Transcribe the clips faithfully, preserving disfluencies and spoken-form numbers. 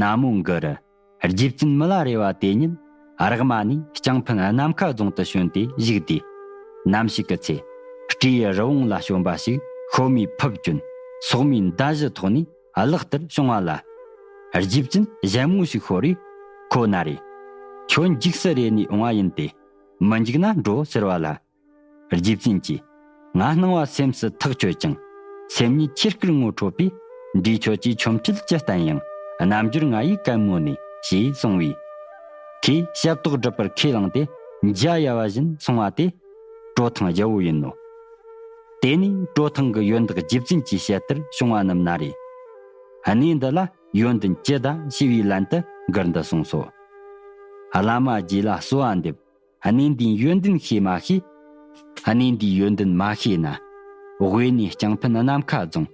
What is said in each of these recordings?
ན་མོ་གུ་རུ། རྗེ་བཙུན་མི་ལ་རས་པ་དེ་ཉིད་རག་མ་ནས་ལྕང་ཕན་ནམ་མཁའ་རྫོང་དུ་བྱོན་ཏེ་བཞུགས་དུས། ནམ་ཞིག་གི་ཚེ། སྤྲེའུ་རི་བོང་ལ་བྱོན་པ་ཞིག་ཤོ་མོའི་ཕུབ་གྱོན། སོག་མོའི་མདའ་གཞུ་ཐོགས་ནས་གླགས་ལྟར་བྱུང་བ་ལ། རྗེ་བཙུན་ཞལ་མོ་ཞིག་ཤོར་རས། ཁོ་ན་རེ། ཁྱོད་འཇིགས་སུ་རེ་ནས་འོང་བ་ཡིན་ཏེ། མི་འཇིགས་ན་འགྲོ་ཟེར་བ་ལ། རྗེ་བཙུན་གྱིས། ང་སྣང་བ་སེམས་སུ་ཐག་ཆོད་ཅིང་། སེམས་ཉིད་ཆོས་སྐུར་ངོ་འཕྲོད་པས། འདྲིས་ཆོས་ཀྱི་ཆོ་འཕྲུལ་ཇི་བསྟན་ཡང་། རྣམ་འགྱུར་ང་ཡི་གད་མོ་ནས། ཞེས་གསུངས་པས། ཁོས་ཞབས་ཏོག་སྒྲུབ་པར་ཁས་བླངས་ཏེ། འཇའ་ཡལ་བ་བཞིན་སོང་བ་དེ། གྲོ་ཐང་རྒྱལ་པོ་ཡིན་ནོ། དེ་ནས་གྲོ་ཐང་གི་ཡོན་བདག་རྗེ་བཙུན་གྱི་ཞལ་ལྟར་བྱུང་བ་རྣམས་ན་རེ། གནས་འདི་ལ་ཡོན་ཏན་ཅི་གདའ་ཞེས་པའི་ལན་དུ་མགུར་འདི་གསུངས་སོ། བླ་མ་རྗེ་ལ་གསོལ་བ་འདེབས། གནས་འདིའི་ཡོན་ཏན་ཤེས་མ་ཤེས། གནས་འདིའི་ཡོན་ཏན་མ་ཤེས་ན། དབུས་ནས་ལྕང་ཕན་ནམ་མཁའ་རྫོང་།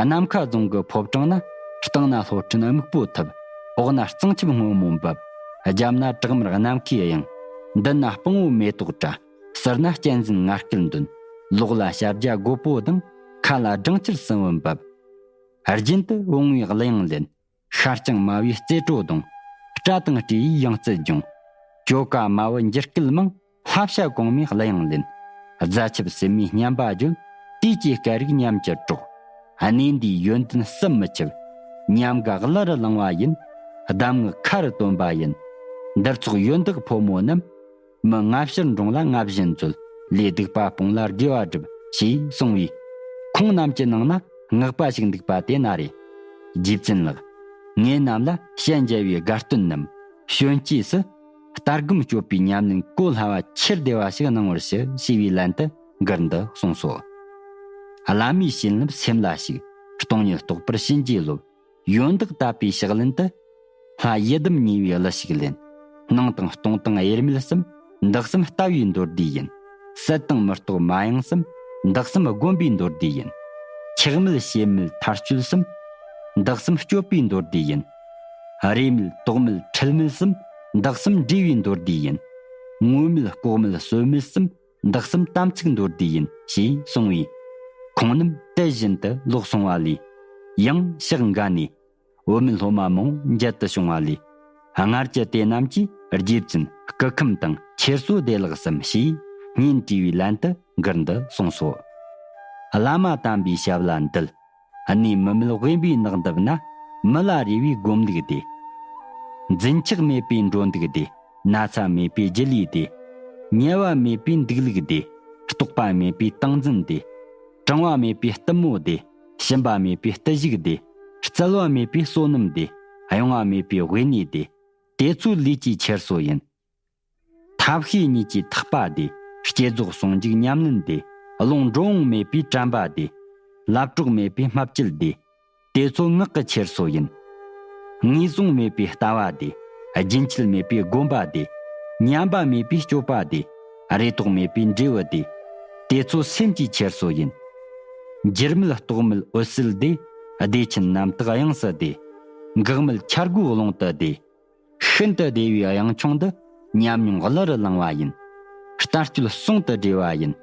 ནམ་མཁའ་རྫོང་གི་ཕོ་བྲང་ན། སྟེང་ན་ལྷོ་ཁྲིད་སྨུག་པོ་ཐིབས། འོག་ན་གཙང་ཆབ་སྔོན་མོ་འབབ། རྒྱབ་ན་བྲག་དམར་གནམ་ཁའི་གཡང་། མདུན་ན་སྤང་བོ་མེ་ཏོག་བཀྲ། ཟུར་ན་གཅན་གཟན་ང་རྒྱལ་འདོན། ལོགས་ལ་ཞབས་རྒྱ་རྒོད་པོ་ལྡིང་། ཁ་ལ་སྦྲང་ཆར་སྲིན་བུ་འབབ། རྒྱུན་དུ་བུང་བའི་གླུ་དབྱངས་ལེན། ཤ་ལྕང་དམར་བོའི་རྩེ་བྲོ་བརྡུང་། སྤྲ་དང་སྤྲེའུའི་ཡང་རྩེ་ལྗོངས། ཅོ་ཀ་དམར་བོ་འགྱུར་སྐད་མང་། ལྷ་བྱ་གོང་མའི་གླུ་དབྱངས་ལེན། རྫ་ཆབ་སྲིན་མོའི་སྙན་པ་བརྗོད། དུས་ཀྱི་སྐད་རིགས་ཉམས་ཀྱིས་སྒྲོག། གནས་འདིའི་ཡོན་ཏན་བསམ་མི་ཁྱབ། ཉམས་དགའ་གླུ་རུ་བླངས་པ་ཡིན། གདམས་ངག་ཁ་རུ་བཏོན་པ་ཡིན། འདིར་ཚོགས་ཡོན་བདག་ཕོ་མོ་རྣམས། མི་ལྔ་བཞིར་འགྲོངས་ལ་ལྔ་བཞི་མཛོད། ལས་སྡིག་པ་སྤོངས་ལ་དགེ་བ་སྒྲུབ། ཞེས་གསུངས་པས། ཁོང་རྣམས་ཀྱི་ནང་ན་སྔགས་པ་ཞིག་འདུག་པ་དེ་ན་རེ། རྗེ་བཙུན་ལགས། ངེད་རྣམས་ལ་ཞལ་མཇལ་བའི་དགའ་སྟོན་ནམ། ཞོན་སྐྱེས་སུ། ལྟ་སྒོམ་སྤྱོད་པའི་ཉམས་ལེན་གོ་སླ་བ་ཆེར་བདེ་བ་ཞིག་གནང་བར་ཞུ་ཞེས་པའི་ལན་དུ་མགུར་འདི་གསུངས་སོ། བླ་མའི་བྱིན་རླབས་སེམས་ལ་ཞུགས། སྟོང་ཉིད་རྟོགས་པར་བྱིན་གྱིས་རློབས། ཡོན་བདག་དད་པའི་ཕྱག་ལེན་དུ། ལྷ་ཡི་དམ་ཉེ་བའི་གླུ་ཞིག་ལེན། སྣང་དང་སྟོང་དང་དབྱེར་མེད་གསུམ། འདི་གསུམ་ལྟ་བའི་མདོར་བསྡུས་ཡིན། ཟད་དང་མི་རྟོག་མ་ཡེངས་གསུམ། འདི་གསུམ་བསྒོམ་པའི་མདོར་བསྡུས་ཡིན། ཆགས་མེད་ཞེན་མེད་མཐར་སྐྱོལ་གསུམ། འདི་གསུམ་སྤྱོད་པའི་མདོར་བསྡུས་ཡིན། རེས་མེད་དོགས་མེད་ཁྲེལ་མེད་གསུམ། འདི་གསུམ་འབྲས་བུའི་མདོར་བསྡུས་ཡིན། ངུ་མེད་ལྐོག་མེད་གསོད་མེད་གསུམ། འདི་གསུམ་དམ་ཚིག་མདོར་བསྡུས་ཡིན། ཞེས་གསུངས་པས། ཁོང་རྣམས་དེ་བཞིན་དུ་ལོག་སོང་བ་ལས། ཡང་ཕྱག་འགའ་ནས། བུད་མེད་སློབ་མ་མང་པོ་མཇལ་དུ་བྱུང་བ་ལས། སྔར་གྱི་དེ་རྣམས་ཀྱིས་རྗེ་བཙུན་སྐུ་ཁམས་དང་ཁྱེར་སོ་བདེ་ལེགས་སམ་ཞེས་སྙན་དྲིས་པའི་ལན་དུ་མགུར་འདི་གསུངས་སོ། བླ་མ་དམ་པའི་ཞབས་ལ་འདུད། གནས་མི་མེད་དབེན་པའི་ནགས་འདབས་ན། མི་ལ་རས་པའི་སྒོམ་ལུགས་བདེ། འཛིན་ཆགས་མེད་པའི་འགྲོ་འདུག་བདེ། ན་ཚ་མེད་པའི་སྒྱུ་ལུས་བདེ། དམྱལ་བ་མེད་པའི་འདུག་ལུགས་བདེ། རྟོག་པ་མེད་པའི་ཏིང་འཛིན་བདེ། གྲང་བ་མེད་པའི་གཏུམ་མོ་བདེ། ཞུམ་པ་མེད་པའི་བརྟུལ་ཞུགས་བདེ། རྩལ་བ་མེད་པའི་བསོད་ནམས་བདེ། གཡེང་བ་མེད་པའི་དབེན་གནས་བདེ། དེ་ཚོ་ལུས་ཀྱི་ཁྱེར་སོ་ཡིན། ཐབས་ཤེས་གཉིས་ཀྱི་ཐག་པ་བདེ། བསྐྱེད་རྫོགས་ཟུང་འཇུག་ཉམས་ལེན་བདེ། རླུང་འགྲོ་འོང་མེད་པའི་དྲན་པ་བདེ། ལབ་གྲོགས་མེད་པའི་སྨྲ་བཅད་བདེ། དེ་ཚོ་ངག་གི་ཁྱེར་སོ་ཡིན། ངེས་བཟུང་མེད་པའི་ལྟ་བ་བདེ། རྒྱུན་ཆད་མེད་པའི་སྒོམ་པ་བདེ། ཉམས་པ་མེད་པའི་སྤྱོད་པ་བདེ། རེ་དོགས་མེད་པའི་འབྲས་བུ་བདེ། དེ་ཚོ་སེམས་ཀྱི་ཁྱེར་སོ་ཡིན། འགྱུར་མེད་རྟོག་མེད་འོད་གསལ་བདེ། བདེ་ཆེན་རྣམ་དག་དབྱངས་སུ་བདེ། འགག་མེད་འཆར་སྒོའི་ཀློང་དུ་བདེ། ཤིན་ཏུ་བདེ་བའི་དབྱངས་ཆུང་འདི་ཉམས་མྱོང་གླུ་རུ་བླངས་པ་ཡིན། ལྟ་སྤྱོད་ཟུང་དུ་འབྲེལ་བ་ཡིན།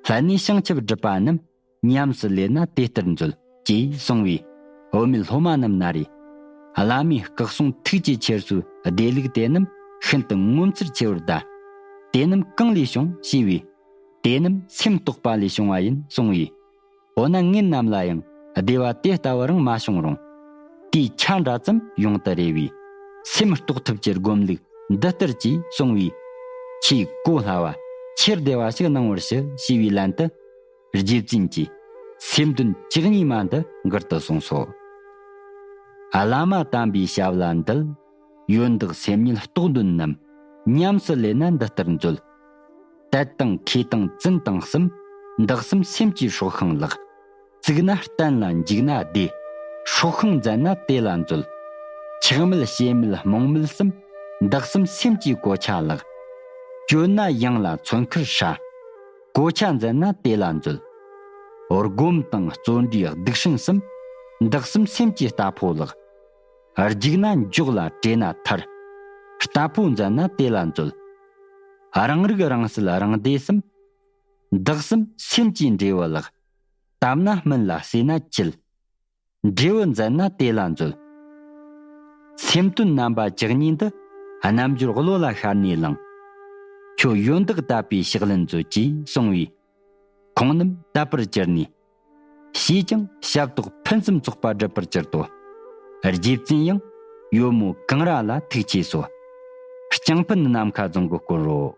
ལྷ་ནས་བྱང་ཆུབ་སྒྲུབ་པ་རྣམས། ཉམས་སུ་ལེན་ན་དེ་ལྟར་མཛོད། ཅེས་གསུངས་པས། བུད་མེད་སློབ་མ་རྣམས་ན་རེ། བླ་མའི་སྐུ་གསུང་ཐུགས་ཀྱི་ཁྱེར་སོའི་བདེ་ལུགས་དེ་རྣམས་ཤིན་ཏུ་ངོ་མཚར་ཆེ་བར་གདའ། དེ་རྣམས་གང་ལས་བྱུང་ཞེས་པས། དེ་རྣམས་སེམས་རྟོགས་པ་ལས་བྱུང་བ་ཡིན་གསུངས་པས། འོ་ན་ངེད་རྣམས་ལ་ཡང་བདེ་བ་དེ་ལྟ་བུ་རང་མ་བྱུང་རུང་། དེའི་ཆ་འདྲ་ཙམ་ཡོང་དུ་རེ་བས། སེམས་རྟོགས་ཐབས་ཀྱི་སྒོམ་ལུགས་འདི་ལྟར་གྱིས་གསུངས་པས། ཆེས་གོ་སླ་བ་ཆེར་བདེ་བ་ཞིག་གནང་བར་ཞུ་ཞེས་པའི་ལན་དུ། རྗེ་བཙུན་གྱིས་སེམས་དོན་བཅུ་གཉིས་མ་འདི་མགུར་དུ་གསུངས་སོ། བླ་མ་དམ་པའི་ཞབས་ལ་འདུད། ཡོན་བདག་སེམས་ཉིད་རྟོགས་འདོད་རྣམས། ཉམས་སུ་ལེན་ན་འདི་ལྟར་མཛོད། དད་དང་མཁས་དང་བཙུན་དང་གསུམ། འདི་གསུམ་སེམས་ཀྱི་སྲོག་ཤིང་ལགས། བཙུགས་ན་བརྟན་ལ་འཇུག་ན་བདེ། སྲོག་ཤིང་འཛིན་ན་དེ་ལ་མཛོད། ཆགས་མེད་ཞེན་མེད་རྨོངས་མེད་གསུམ། འདི་གསུམ་སེམས་ཀྱི་གོ་ཆ་ལགས། གྱོད་ན་ཡང་ལ་མཚོན་ཁར་ཧྲ། གོ་ཆ་འཛིན་ན་དེ་ལ་མཛོད། སྒོམ་དང་བརྩོན་འགྲུས་སྡིག་སྲིན་གསུམ། འདི་གསུམ་སེམས་ཀྱི་རྟ་ཕོ་ལགས། རྒྱུག་ན་མགྱོགས་ལ་བྲེལ་ན་ཐར། རྟ་ཕོ་འཛིན་ན་དེ་ལ་མཛོད། རང་རིག་རང་གསལ་རང་བདེ་གསུམ། འདི་གསུམ་སེམས་ཀྱི་འབྲས་བུ་ལགས། བཏབ་ན་སྨིན་ལ་ཟོས་ན་སྐྱིད། འབྲས་བུ་འཛིན་ན་དེ་ལ་མཛོད། སེམས་དོན་རྣམ་པ་བཅུ་གཉིས་འདི། རྣལ་འབྱོར་བློ་ལ་ཤར་ནས་བླངས། ཁྱོད་ཡོན་བདག་དད་པའི་ཕྱག་ལེན་མཛོད་ཅེས་གསུངས་པས། ཁོང་རྣམས་དད་པར་གྱུར་ནས། ཞེས་ཀྱང་ཞབས་ཏོག་ཕུན་སུམ་ཚོགས་པ་བསྒྲུབ་པར་གྱུར་ཏོ། རྗེ་བཙུན་ཡང་ཡོལ་མོ་གངས་ར་ལ་ཐུག་ཅེས་སོ། ལྕང་ཕུན་ནམ་མཁའ་རྫོང་གི་སྐོར་རོ།